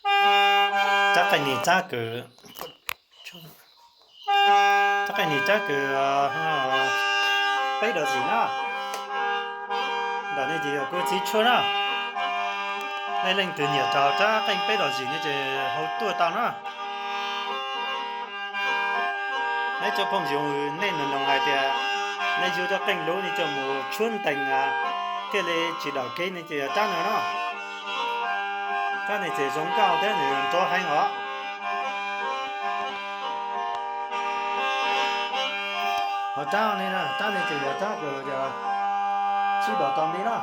Rab qeej ni rab kws, rab qeej ni rab kws peb dom zim na. Ntawm no ces yog kuv txiv tshuaj na. Nej leej twg nyiam rau rab qeej peb dom zim no ces hau tuaj tau na. Nej cov phooj ywg, nej nug nug hais tias nej yuav rab qeej lub no coj mus tshuab ntees thiaj li tsis dom kev no ces yog rab no na. Rab no ces zoo nkauj thiab nws nrov heev os. Ho rab no, rab no ces yog rab kws sib dom tau nti na.